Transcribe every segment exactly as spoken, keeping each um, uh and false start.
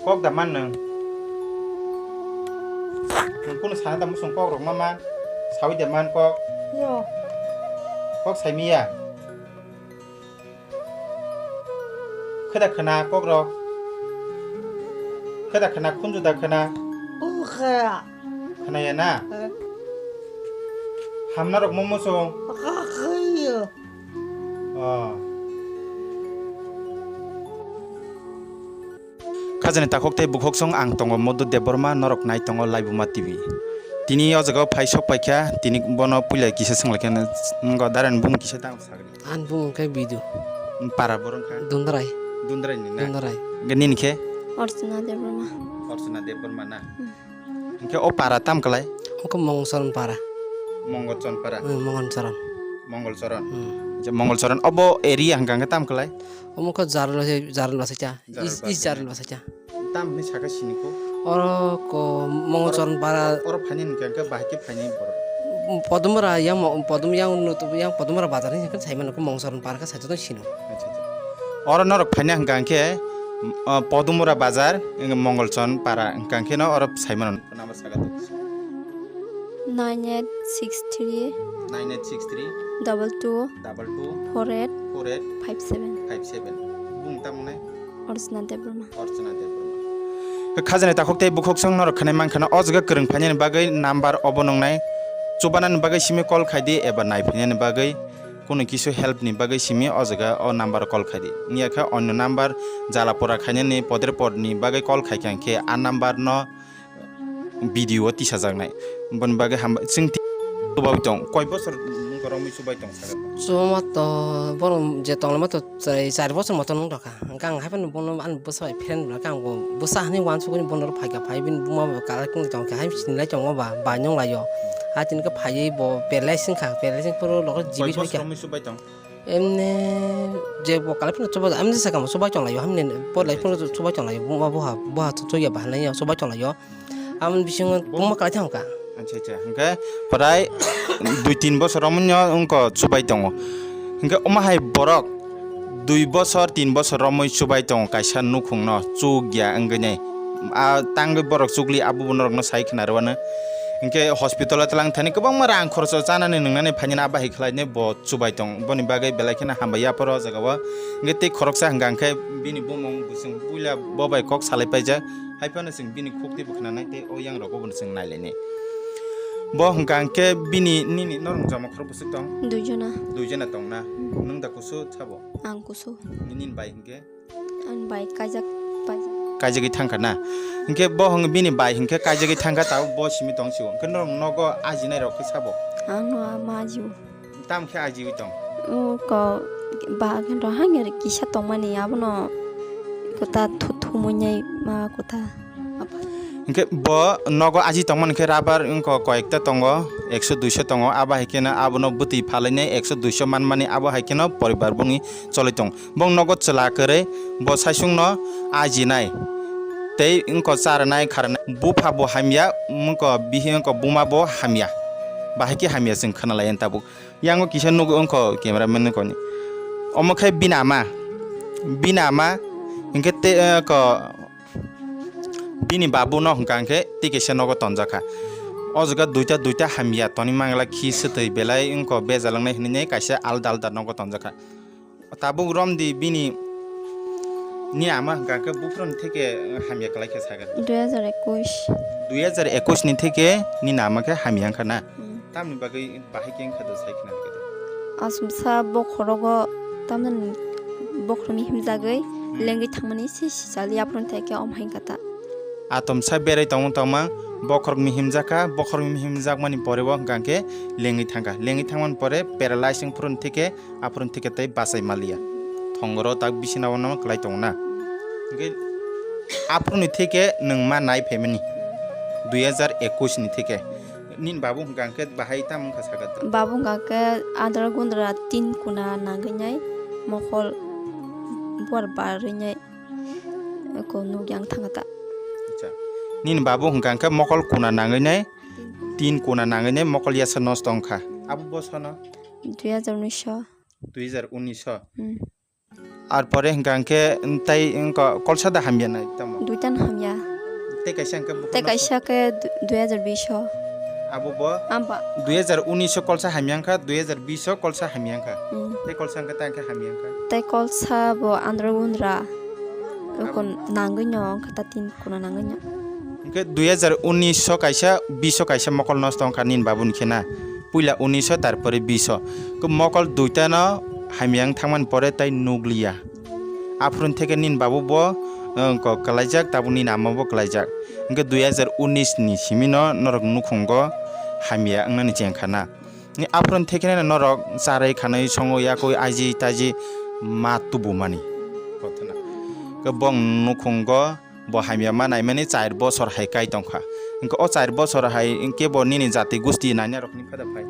Kok da man nwng? Nwng kunu sana da musung kok rok ma man? Sawi da man kok? Yo. Kok sai miya? Kheda khna kok rok? Kheda khna khunju da khna? O kha. Khna ya na? Eh. Hamna rok mo musung? Kha kha yo. Oh. Khajani takhuk tei bukhuk song ang tongo Modhu Debbarma, norok nai tongo Laibuma T V. Tini o jaga o phai sok paikha, tini bono puila kisa swnglaikha, nwngo darani bumung kisa tang sagri. Ani bumung khe Bidu. Para borok kha? Dundrai. Dundrai ni na? Dundrai. Hwnkhe nini khe? Archana Debbarma. Archana Debbarma na? Hmm. Hwnkhe o para tam kwlai? Oko Mongolcharan para. Mongolcharan para? Hmm, Mongolcharan. Mongolcharan. Hmm. Acha, Mongolcharan. Obo area hwnkha hwnkhe tam kwlai? Omo khe Jarl, Jarl basacha. Jarl Is, is basacha. Jarl basacha. Tam hinwi sakha sini ko? Oro ko Mongolcharan para. Oro phaini hwnkha hwnkhe bahai khe phaini borok? Podumra yang mo-, Podum yang nutu yang Podumra bazar hinwi khe saimano ko Mongolcharan para khe saitodon sino. Acha, acha. Oro norok phaina hwnkha hwnkhe, uh, Podumra bazar, Mongolcharan para hwnkha hwnkhe no oro saimano. Number saka to. Nine eight six three Nine eight six three double two double two four eight four eight five seven. Five seven. Bung tamo nai? Archana Debbarma. Archana Debbarma. Khajani takhuk tei bukhuk song norok khanai mankha na o jaga kwrwng phainani bagwi number obo nwngnai. Chubanani bagwi simi call khaidi eba naiphainani bagwi kunu kisu help ni bagwi simi o jaga o number call khaidi. Wngya khe onyo number jala pora khainani poder pod ni bagwi call khaikha khe a number no video o tisajaknai. Boni bagwi hamba chwng ti-, chubawi tong. Koi bosor nung korokmwi chubai tong sakha? Chubama to borok je tonglaima to chai char bosor motom wng tongkha. Hwnkhe ang haiphano bono ani bwsa bai friend rwkha, ang bo bwsa hinwi uansukgwi bono phaikha, phai bini buma bo kalai kwnwi tongkha, hai sinilai tongo ba, bai nunglaio. Hai tini khe phaiwi bo belai swngkha, belai swngphuru logi Koi jibi bosor thangkha. Romwi chubai tong? Emne je bo kalai phano chubai, amni sakamo chubai tonglaio, hamni bo lai phano chubai tonglaio, buma boha, boha chuya ba hinwi chubai tonglaio. Amoni bisingo buma kalai thangkha. Acha, acha. Hwnkhe prai dui tin bosor romwi no wngkha chubai tongo. Hwnkhe omo hai borok dui bosor, tin bosor romwi chubai tongo kaisa nukhungno chukya wngwi nai. A tangwi borok chukli abo bo norokno sai khna rwano. Hwnkhe hospital o twlang thani kwbangma rang khoroksa chanani nwngnani phainani abo hai khlainai bo chubai tong. Boni bagwi belai kheno hambai ya phoro o jaga o. Hwnkhe tei khoroksa hwnkha hwnkhe bini bumung bwswng puila bo bai kok salai paijak. Hai phano chwng bini khuk twi bwkhwnanai tei o yang rogo bono chwng nailainai. Bo hwnkha hwnkhe bini nini norok joma khorok bwswk tong? Dui jona. Dui jona tong na? Hmm. Nwng da kusu sabo? Ang kusu. Nini bai hwnkhe? Ang bai kaijak, paijak. Kaijagwi thangkha na? Hwnkhe bo hwng bini bai hwnkhe kaijagwi thangkha tabuk bo simi tong sio. Hwnkhe norok nogo ajinai rok khe sabo? Ang no ma ajio. Tam khe ajiwi tong? O ko ba khe to hangya kisa tongmani abono kota thu-, thumui nai ma kota apa. Hwnkhe bo nogo aji tongmani khe rubber wngkha koyekta tongo, ekso duiso tongo, abo hai kheno abono bwtwi phalainai ekso duiso manmani abo hai kheno poribar boni cholai tong. Bong nogo chwla kwrwi bo saisungno ajinai tei wngkha charwnai kharwnai. Bupha bo hamya, wngkha bihi wngkha buma bo hamya. Bahai khe hamya chwng khwnalaiya tabuk. Yango kisa nugo wngkha cameraman ni koni. Omo khe bini ama, bini ama hwnkhe tei, eh, ko, bini babu no hwnkha hwnkhe tei kaisa nogo tonjakha. O jaga duita, duita hamya toni mangla khi swtwi belai wngkha bejalangnai hinwi kaisa alda alda nogo tonjakha. Tabuk romdi bini ni ama hwnkha khe buphuruni theke hamya kwlai khe sakha. Dui hajar ekush. Dui hajar ekush ni theke nini ama khe hamya wngkha na? Hmm. Tamni bagwi bahai khe wngkha do sai khna rwkhe do. Asumsa bokhorogo tamni bokhorokni himjagwi Hmm. lengwi thangmani se sijali aphuru theke om hai kata. Atomsa berai tongmung tongmang bokhorokni himjakha, bokhorokni himjakmani porebo hwnkha khe lengwi thangkha. Lengwi thangmani pore paralyze wngphuru theke Aphuru theke tei bachai maliya. Thongoro tak bisina o no kwlai tongo na. Hwnkhe aphuru ni theke nwng ma nai phaimani dui hajar ekush ni theke. Nini babu hwnkha hwnkhe bahai tamo wngkha sakha ta? Babu hwnkha khe adra gundra tin kuna nangwi nai mokol buar barwi nai ko nukya wng thangkha ta. Acha. Nini babu hwnkha hwnkhe mokol kuna nangwi nai tin kuna nangwi nai mokol yasa nosto wngkha. Abo bosano? Dui hajar unis o. Dui hajar unis o? Hmm. Ar pore hwnkha hwnkhe tei wngkha kolsa da hamya nai tamo? Duitan hamya. Tei kaisa hwnkhe buphano Tei kaisa khe du-, dui hajar bish o. Abo bo Amba. dui hajar unis o kolsa hamya wngkha, dui hajar bish o kolsa hamya wngkha. Mm. Tei kolsa hwnkhe ta hwnkhe hamya wngkha. Tei kolsa bo andro gundra. Abo Ukun nangwi no wngkha ta tin kuna nangwi no. Hwnkhe dui hajar unis o kaisa, bish o kaisa mokol nosto wngkha nini babuni khe na. Puila unis o, tarpore bish o. Khe mokol duita no hamya wng thangmani pore tei nukliya. Aphuru theke nini babu bo, wngkha kwlaijak, tabuk nini ama bo kwlaijak. Hwnkhe dui hajar unis ni simi no norok nukhungo hamya wngnani chengkha na. Aphuru theke no norok charwi khanwi songo yakwi aji taji ma tubumani. Kothona. Khe bong nukhungo bo hamya ma naimani char bosor hai kai tongkha. Hwnkhe o char bosor hai kebo nini jati gusti naina rokni phada phai?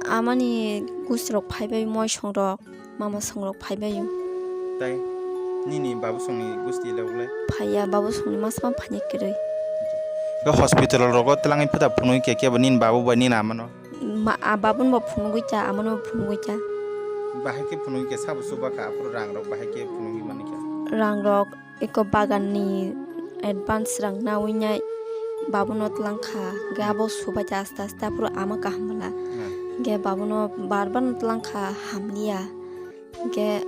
Amani gusti rok phaibai moisong rok. Mama songrok phaibaio. Tai nini babu songni gusti le ugle? Phaiya, babu songni masma phaini kwrwi. Ga hospital rogo twlangwi phada phunui khe kebo nini babu bai nini amano? Ma, a, babun bo phunugwi cha, amano bo phunugwi cha. Bahai khe phunui khe sabo chuba kha, aphuru rang rok bahai khe phunui mani khe? Rang rok Eko bagan ni advance rang nawi nai babu no tlang kha, hingke abo subai ta aste aste aphuru ama kaham bwla. Hmm. Hingke babu no bar bar no tlang kha, hamliya. Hingke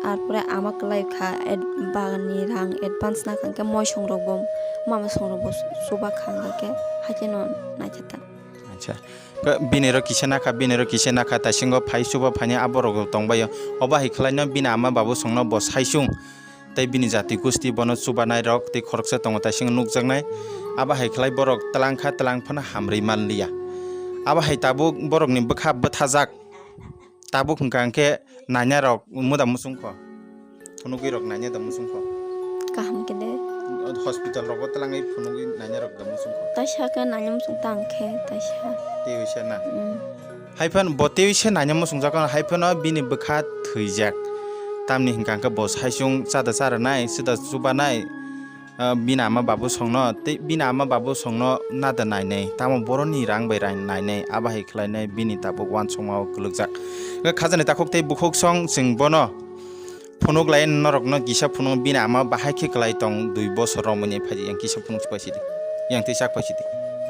ar pore ama kwlai kha, ad-, bagan ni rang advance na kha, hingke moisong rok bo, mama song rok bo su-, suba kha, hingke haikhe no naikhe ta. Acha. Bini rok kisa nakha, bini rok kisa nakha, taisingo phai suba phaini aborok tongbaio. Obo hai khlaino bini ama babu songno bo saisung. Tei bini jati gusti bono chubanai rok tei khoroksa tongo taisingo nukjaknai. Abo hai khlai borok twlang kha, twlang phano hamrwi manliya. Abo hai tabuk borokni bwkha bwthajak. Tabuk hwnkha hwnkhe naina rok muda musung kho. Phunugwi rok naina da musung kho. Kaham khe de. Hospital rogo twlangwi phunugwi naina rok da musung kho. Taisa khe naina musung tang khe taisa. Tei uisa na. Mm. Hai phano bo tei se naina muchungjak, hai phano bini bwkha thwijak. Tamni hwnkha hwnkhe bo saisung chada charanai, sida chubanai, ah, bini ama babu songno, tei bini ama babu songno nada nainai, tamo boroni rang bai rang nainai, abo hai khlainai bini tabuk uansukma o kwlwkjak. Hwnkhe khajani takhuk tei bukhuk song chwng bono phunuk lai norokno kisa phunuk bini ama bahai khe kwlai tong dui bosor romwi ni phaidi yang kisa phunuk pai sidi, yang tei chak pai sidi.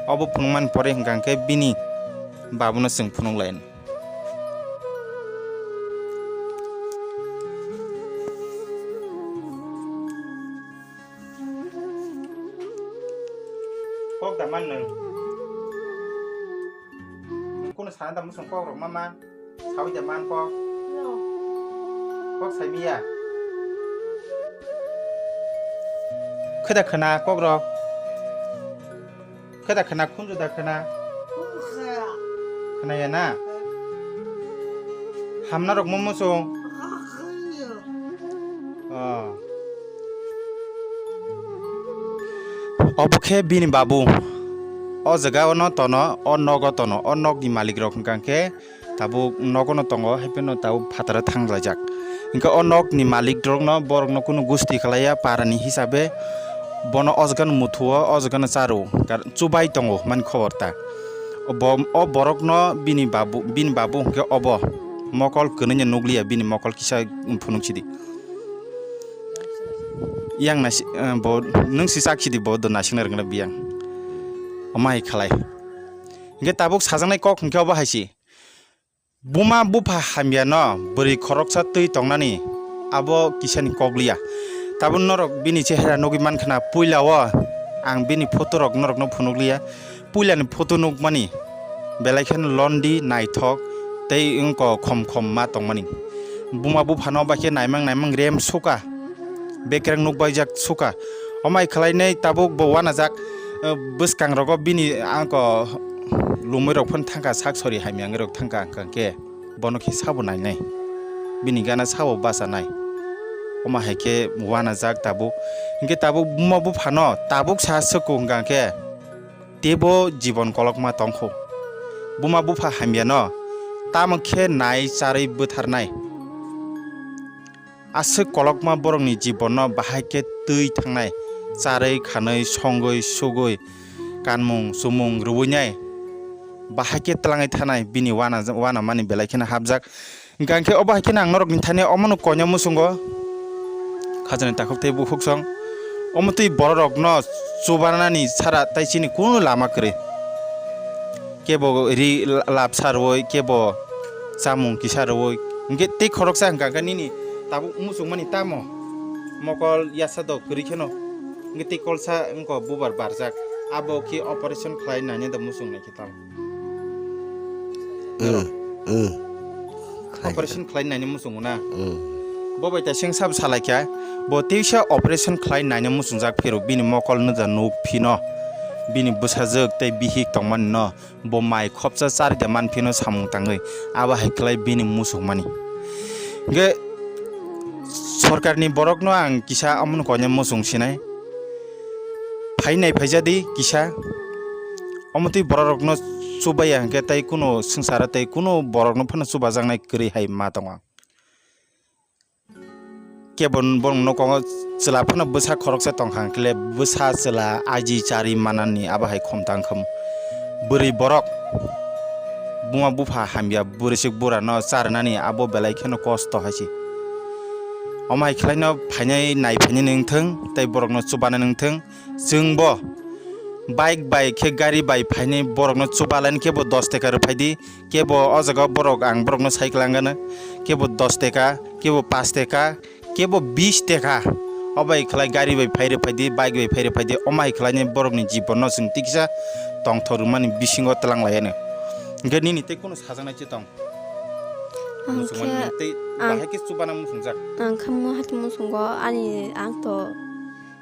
Obo phunukmani pore hwnkha hwnkhe bini babuno chwng phunuk lai. Kok da man nwng? Nwng kunu sana da musung kok rok ma man? Sawi da man kok? Kok sai miya? Khe da khna kok rok? Khe da khna khunju da khna? Khna ya na? Hamna rok mo musung? Oh. Obo khe bini babu. O jaga ono tono, o nogo tono, o nokni malik rok hwnkha khe tabuk nogono tongo, hai phano tabuk phataro thanglaijak. Hwnkhe o nokni malik rokno, borokno kunu gusti khlaiya, parani hisabe bono o jagano muthuo, o jagano charo, kar-, chubai tongo, mani khobor ta. O bo-, o borokno bini babu, bini babu hwnkhe obo mokol kwnwi no nukliya, bini mokol kisa phunuk sidi. Yang nasi, eh, bo, nwng si chak sidi bo do nasing na rwngna biyang. Omo hai khlai. Hwnkhe tabuk sajaknai kok hwnkhe obo hai si. Buma bupha hamya no bwrwi khoroksa twi tongnani abo kisani kok liya. Tabuk norok bini chehra nugwi mankha na puila o ang bini photo rok norokno phunukliya. Puilani photo nukmani belai kheno londi, naithok tei wngkha khom khom ma tongmani. Buma buphano bai khe naimang naimang rem suka, bekreng nukbaijak suka. Omo hai khlainai tabuk bo uanajak, eh, bwskang rogo bini angko lumui rok phano thangkha, sak sori hamya wngwi rok thangkha, hwnkha khe. Bono khe sabo nainai, bini gana sabo bachanai. Omo hai khe uanajak tabuk. Hinkhe tabuk buma buphano tabuk sa swkung hwnkha khe teibo jibon kolokma tongkho. Buma bupha hamyano tamo khe nai charwi bwtharnai. Aswk kolokma borokni jibono bahai khe twi thangnai, charwi khanwi songwi sugwi kanmung chumung rwinai. Bahai khe twlangwi thanai bini uana, uanamani belai kheno hapjak. Hingka hingke obo hai khe ang norokni thani omono koina muchungo. Khajani takhuk tei bukhuk song. Omo twi bororokno chubanani sara tai chini kunu lama kwrwi. Kebo ri la-, lapsa rwui, kebo chamung kisa rwui. Hingke tei khoroksa hingka hingke nini tabuk muchungmani tamo? Mokol yasa do kwrwi kheno. Hingke tei kolsa wngkha bubar barjak. Abo khe operation khlai nani do muchung nai khe tamo? Mm, mm. Khlai Operation khlai nani muchungo na? Mm. Bo bai ta seng sab salai kha. Bo teisa operation khlai nani muchungjak phiro bini mokol no da nuk phino. Bini bwsajwk tei bihik tongmani no. Bo mai khopsa chari da man phino samung tangwi. Abo hai khlai bini muchungmani. Hingke sorkarni borokno ang kisa omono koina muchung sinai. Phainai phaijadi kisa. Omo twi bororokno chubaya hingke tei kuno swngcharo tei kuno borokno phano chubajaknai kwrwi hai ma tongo. Kebo borokni nokongo chwla phano bwsa khoroksa tongkha hingkhe bwsa chwla aji chari manani abo hai khom tangkham. Bwrwi borok buma bupha hamya bwrwisik burano charnani abo belai kheno kosto hai se. Omo hai khlaino phainai nai phainai nangthwng tei borokno chubana nangthwng. Chwngbo bike bai khe gari bai phainai borokno chubalai khe bo dos teka rwphaidi, kebo o jaga borok ang borokno sai kwlangano, kebo dos teka, kebo pas teka, kebo bis teka. O bai khlai gari bai phai rwphaidi, bike bai phai rwphaidi, omo hai khlainai borokni jibono chwng tiksa tongthok rwmani bisingo twlang laiano. Hwnkhe nini tei kunu sajaknai se tong? Ang Muchungmani khe, nini tei ang, bahai khe chubana muchungjak. Ang khe muha khe muchungo ani ang to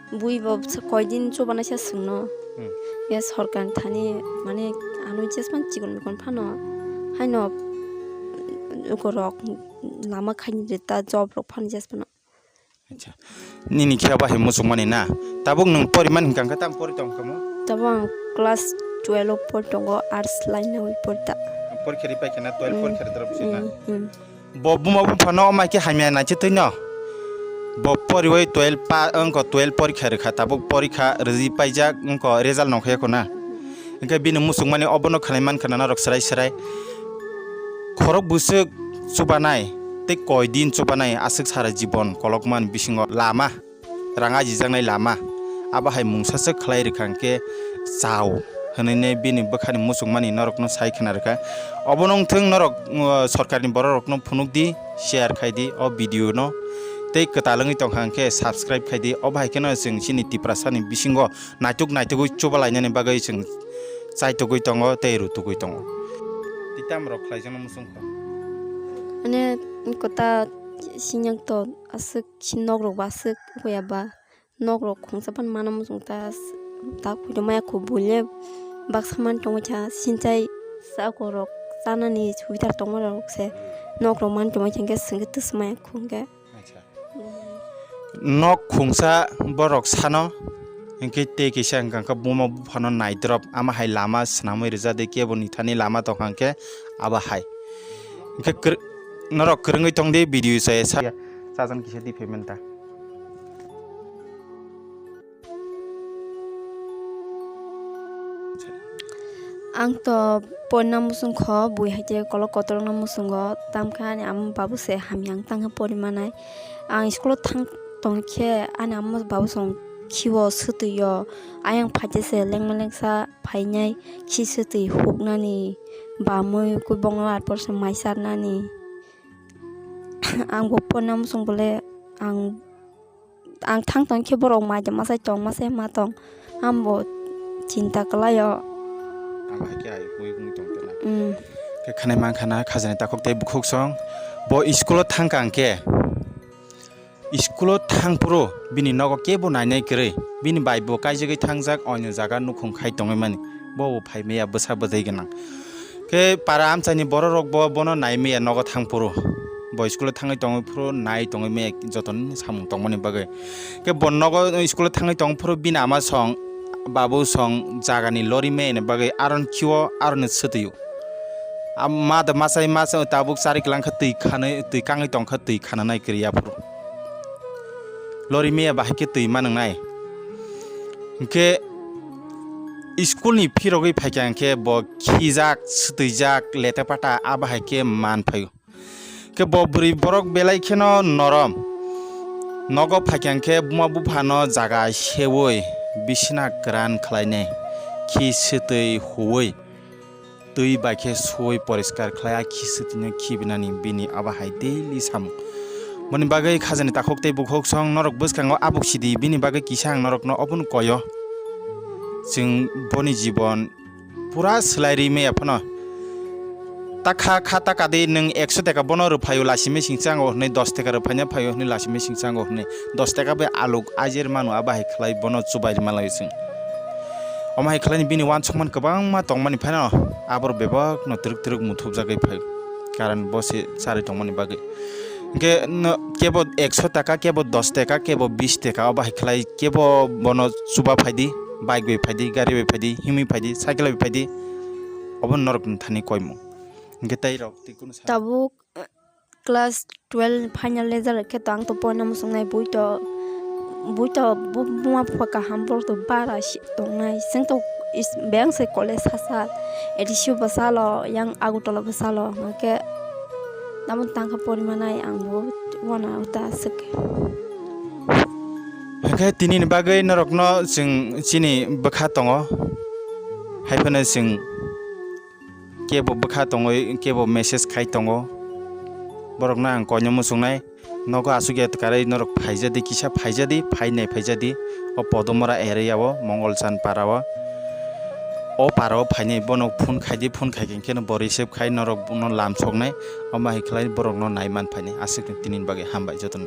Bui bo sa-, koidin chubanaisa chwngno. Hmm. Be sorkar thani mane ano jespan chikon mikon phano haino ukorok lama khaini rita job rok phano jespan. Acha. Nini khe abo hai muchungmani na? Tabuk nwng poriman hwnkha khe tam pori tong kamo? Tabuk ang class twelve o pori tongo, arts line o pori ta. Porikha ri paikha na, twelve Hmm. porikha ri drop si na? Hmm, hmm. Bo buma buphano omo hai khe hamya nai se twi no. Bo poriwi twelve pa-, wngkha twelve porikha rwkha, tabuk porikha rwjwi paijak, wngkha result nongkha ya kho na. Hwnkhe bini muchungmani obono khanai mankha na norok swrai swrai. Khorok bwswk chubanai tei koi din chubanai aswk sara jibon kolokmani bisingo lama. Rang ajijaknai lama, abo hai mungsa se khlai rwkha hwnkhe chao hwnwi bini bwkhani muchungmani norokno sai khna rwkha. Obono wngthwng norok, uh, sorkarni bororokno phunukdi, share khaidi o video no, tei kwtal wngwi tongkha hwnkhe subscribe khaidi. Obo hai kheno chwng chini Tiprasani bisingo naituk naitugwi chubalainani bagwi chwng chaitugwi tongo tei rutugwi tongo. Tei tamrok khlaijakno muchungkha? Mane, kota sinyak to aswk. Si nokrok bo aswk wngya ba, nokrok khungsa phano mana muchung ta, ta khuido maya kho buile baksa man tongwi kha, sinchai chakorok chanani suidar tongmarok se nokrok man tongwi kha, hwnkhe swngkhe twswk maya kho hwnkhe. Acha. Nok khungsa borok sano, hwnkhe tei kisa hwnkha khe buma buphano naidrop, ama hai lama swnamwi rijak de, kebo ni thani lama tongkha hwnkhe abo hai. Hwnkhe kwr-, norok kwrwngwi tongdi video se sa. Chajan kisa di payment ta. Ang to porina muchung kho, bui hai khe kolok kotor wngna muchungo, tamkhe ani ama babu se hamya wng tang khe pori manai. Ang school o thang tong khe ani ama babu song khiwo swtwi o, ayang phai khe se lengma lengsa phainai khi swtwi huknani bamwi kubongno arpor se mai charnani. Ang bo porina muchung bole ang, ang thang tong khe borok mai de masai tong, masai ma tong, ang bo chinta kwlai o. Ang hai khe ai mui wngwi tong khe na. Mm. Khe khanai man khana khajani takhuk tei bukhuk song. Bo school o thang kang khe, school o thang phuru bini nogo kebo nainai kwrwi. Bini bai bo kaijagwi thangjak, onyo jaga nukhung khai tongwi mani. Bo bo phai maya bwsa bwtwi gwnang. Khe para amchaini bororok bo bono nai maya nogo thang phuru. Bo school o thangwi tongwi phuru nai tongwi maya jotoni samung tongmani bagwi. Khe bo nogo school o thangwi tong phuru bini ama song, babu song jagani lori maya ni bagwi aron khiwo aroni swtwi o. Am-, ma da machai masa tabuk chari kwlang kha twi khanwi, twi kangwi tong kha twi khana nai kwrwi aphuru. Lori maya bahai khe twi ma nwngnai. Hwnkhe school ni phirogwi phaikha hwnkhe bo khijak, swtwijak, lete pata abo hai khe man phaio. Hwnkhe bo bwrwi borok belai kheno norom. Nogo phaikha hwnkhe buma buphano jaga seui bisina kwran khlainai, khi swtwi huui twi bai khe suui poriskar khlai, a khi swtwino khibinani bini abo hai daily samung. Boni bagwi khajani takhuk tei bukhuk song norok bwskango abuk sidi, bini bagwi kisa ang norokno obono koyo. Chwng boni jibon pura swlai ri maya phano. Ta kha, kha ta kadi nwng ekso teka bono rwphaio lachimwi singchango hwnwi, dos teka rwphaina phaio hwnwi lachimwi singchango hwnwi, dos teka bai aluk ajer manu, abo hai khlai bono chubai rwma laio chwng. Omo hai khlai bini uansukmani kwbangma tongmani phano aborok bebakno twrwk twrwk muthupjagwi phai, karon bo se charwi tongmani bagwi. Hwnkhe no, kebo ekso taka, kebo dos teka, kebo bis teka, obo hai khlai kebo bono chuba phaidi, bike bai phaidi, gari bai phaidi, himwi phaidi, cycle bai phaidi, obo norokni thani koimung. Hwnkhe tei rok tei kunu sa- Tabuk, eh, class twelve final result khe to ang to poina muchungnai, bui to, bui to bu-, buma bupha kaham, borok to bara si tongnai, chwng to is-, beng se college sasa, A D C o bwsalo, yang Agartala bwsalo, hwnkhe tabuk tangkha porimanai ang bo wana uta aswk. Hwnkhe tinini bagwi norokno chwng chini bwkha tongo, hai phano chwng kebo bwkha tongwi kebo message khai tongo, borokno ang koino muchungnai. Nogo aswk ya kwrwi norok phaijadi, kisa phaijadi, phainai phaijadi. O Podomora area o, Mongolchan para o. O para o phainai, bono phone khaidi, phone khai khe no bo receive khai norok bono lam soknai. Omo hai khlai borokno nai man phainai. Aswk tini bagwi hambai jotono.